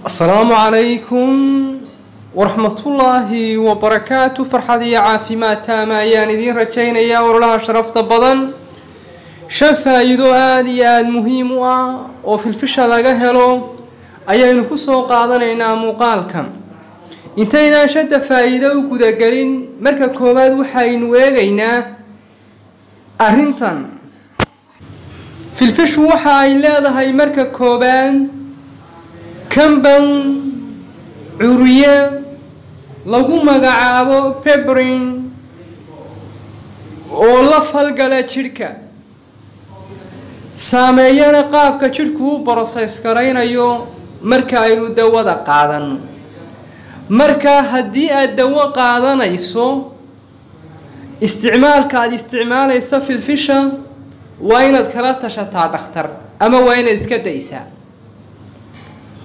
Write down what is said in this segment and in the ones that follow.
Asalaamu calaykum waraxmatullaahi wabarakaatu. Farxad iyo caafimaad taama ayaan idiin rajaynayaa, ololaha sharafta badan. Shan faa'iido aada iyo aada muhiim u ah oo filfisha laga helo ayaynu ku soo qaadanaynaa muuqaalka. Intaynaan shanta faa'iido u gudagelin, marka koowaad waxaynu eegaynaa arrintan. Filfishu waxa ay leedahay marka koowaad compound, curiye lagu magacaabo piperine, oo la falgala jidhka, saameeyana qaabka jidhku u process garaynayo marka aynu dawada qaadano. Marka haddii aad dawo qaadanayso, isticmaalka aada isticmaalayso filfisha waa inaad kala tashataa dhakhtar ama waa inaad iska daysaa.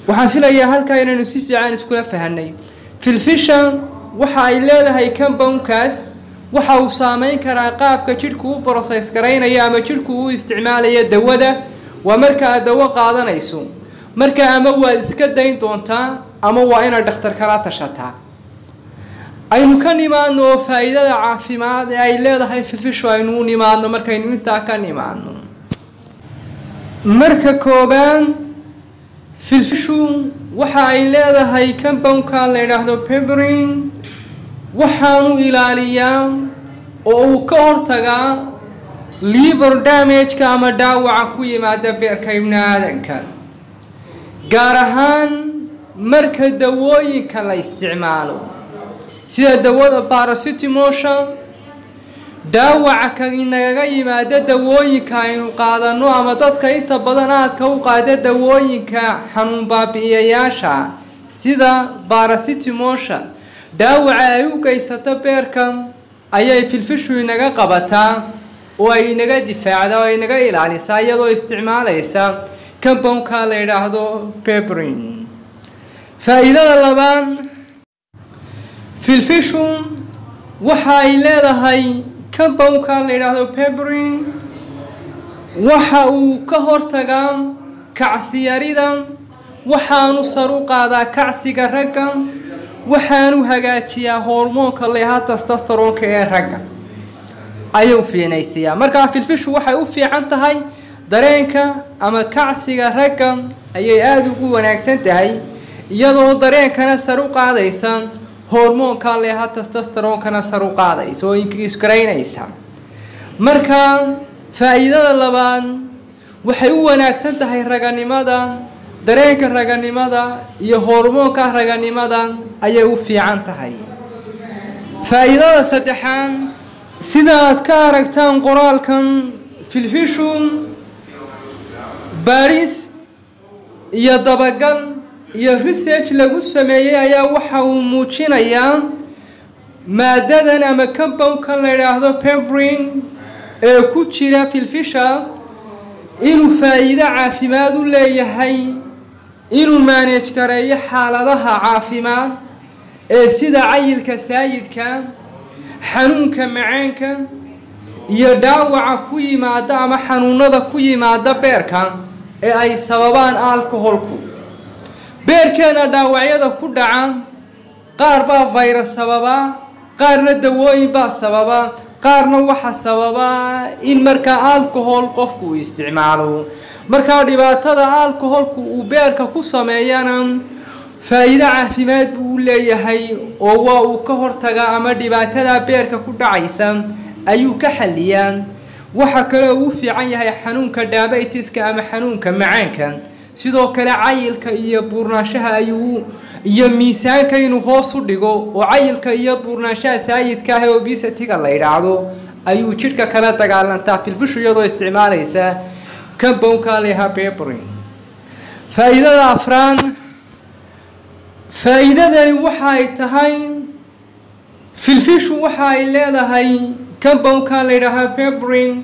Waxaan filayaa halkaa inaynu si fiican iskula fahanay. Filfisha waxa ay leedahay compoundkaas, waxa uu saameyn karaa qaabka jidhku u process garaynaya ama jidhku u isticmaalaya dawada. Waa marka aad dawo qaadanayso. Marka ama waad iska dayn doontaa ama waa inaad dhakhtar kala tashataa. Aynu ka nimaadno oo faa'iidada caafimaad ee ay leedahay filfishu aynu u nimaadno. Markaynu intaa ka nimaadno, marka koobaad filfishu waxa ay leedahay compoundka la yidhaahdo piperine, waxaanu ilaaliyaa oo uu ka hortagaa liver damage-ka ama dhaawaca ku yimaada beerka ibni aadanka, gaar ahaan marka dawooyinka la isticmaalo sida dawada paracetamolsha. Dhaawaca ka inagaga yimaada dawooyinka aynu qaadano ama dadka inta badan aadka u qaada dawooyinka xanuun baabi'iyayaasha sida paracetamolsha, dhaawaca ay u geysato beerka ayay filfishu inaga qabataa oo ay inaga difaacdaa oo ay inaga ilaalisaa, iyadoo isticmaalaysa compoundka la yidhaahdo piperine. Faa'iidada labaad, filfishu waxa ay leedahay compoundka la yidhaahdo piperine, waxa uu ka hortagaa kacsiyarida, waxaanu sar u qaadaa kacsiga ragga, waxaanu hagaajiyaa hormoonka leeha testosteronka ee ragga ayuu fiinaysiyaa. Markaa filfishu waxay u fiican tahay dareenka ama kacsiga ragga ayay aada ugu wanaagsan tahay, iyadoo dareenkana sar u qaadaysa, hormoonka leeha testosteronkana sar u qaadaysa oo increase garaynaysa. Marka faa'iidada labaad, waxay u wanaagsan tahay raganimada, dareenka raganimada iyo hormoonka raganimada ayay u fiican tahay. Faa'iidada saddexaad, sida aad ka aragtaan qoraalkan, filfishu baadhis iyo dabagal iyo research lagu sameeyey ayaa waxa uu muujinayaa maadadan ama compoundkan la yidhaahdo piperine ee ku jira filfisha inuu faa'iido caafimaad u leeyahay inuu manage gareeyo xaaladaha caafimaad ee sida cayilka saayidka, xanuunka macaanka iyo dhaawaca ku yimaada ama xanuunada ku yimaada beerka ee ay sababaan alcoholku. Beerkeena dhaawacyada ku dhaca qaar baa virus sababa, qaarna dawooyin baa sababa, qaarna waxa sababa in markaa alcohol qofku uu isticmaalo. Markaa dhibaatada alcoholku uu beerka ku sameeyana faa'iido caafimaad buu u leeyahay, oo waa uu ka hortagaa ama dhibaatada beerka ku dhacaysa ayuu ka xaliyaa. Waxa kale uu u fiican yahay xanuunka diabetiska ama xanuunka macaanka. Sidoo kale cayilka iyo buurnaanshaha ayuu iyo miisaanka inuu hoos u dhigo, oo cayilka iyo buurnaanshaha saayidka ah ee obesity-ga la yidhaahdo ayuu jidhka kala dagaalantaa filfishu, iyadoo isticmaalaysa compoundka leha piperine. Faa'iidada afraad, faa'iidadani waxa ay tahay filfishu waxa ay leedahay compoundka la yidhaaha piperine,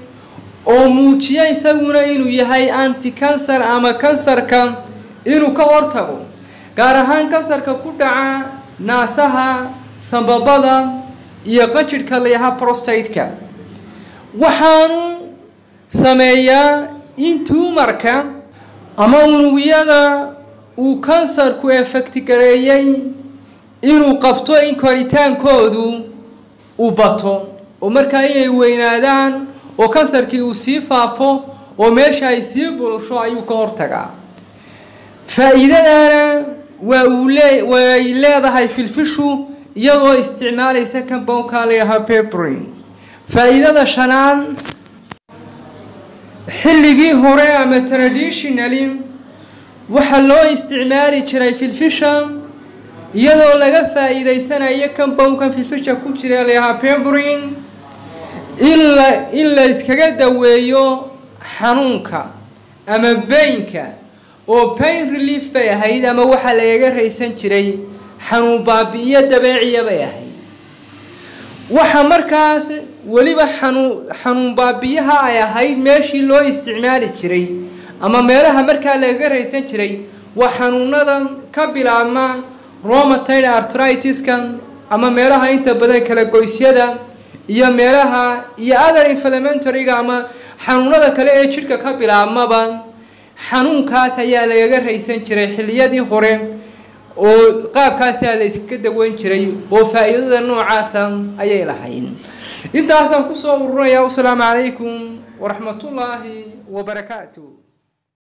oo muujiya isaguna inuu yahay anti cancer ama kansarka inuu ka hortago, gaar ahaan kansarka ku dhaca naasaha, sambabada iyo qanjidhka la yahaa prostate-ka. Waxaanu sameeyaa in tumorka ama unugyada uu kansarku effect gareeyey inuu qabto in koritaankoodu uu bato, oo markaa inay weynaadaan oo kansarkii uu sii faafo oo meesha ay sii bulusho ayuu ka hortagaa. Faa'iidadana waa uu lee way leedahay filfishu iyadoo isticmaalaysa compoundka la yidhaaho piperine. Faa'iidada shanaad, xilligii hore ama traditionally waxaa loo isticmaali jiray filfisha iyadoo laga faa'iidaysanayo compoundkan filfisha ku jira la yidhaha piperine in la iskaga daweeyo xanuunka ama painka, oo pain relief bay ahayd, ama waxaa lagaga raysan jiray xanuun baabi'iyo dabeeciya bay ahayd. Waxa markaas weliba xanuun baabiyaha ay ahayd meeshii loo isticmaali jiray ama meelaha markaa lagaga raysan jiray waa xanuunada ka bilaabma rheumatoid arthritis-ka, ama meelaha inta badan kala goysyada iyo meelaha iyo other inflammatory-ga ama xanuunada kale ee jidhka ka bilaabmaba, xanuunkaas ayaa lagaga raysan jiray xilliyadii hore, oo qaabkaasaa la iskaga daweyn jiray, oo faa'iidada noocaasa ayay lahayd. Intaasaan kusoo ururinayaa. Wasalaamu calaykum waraxmatullaahi wabarakaatu.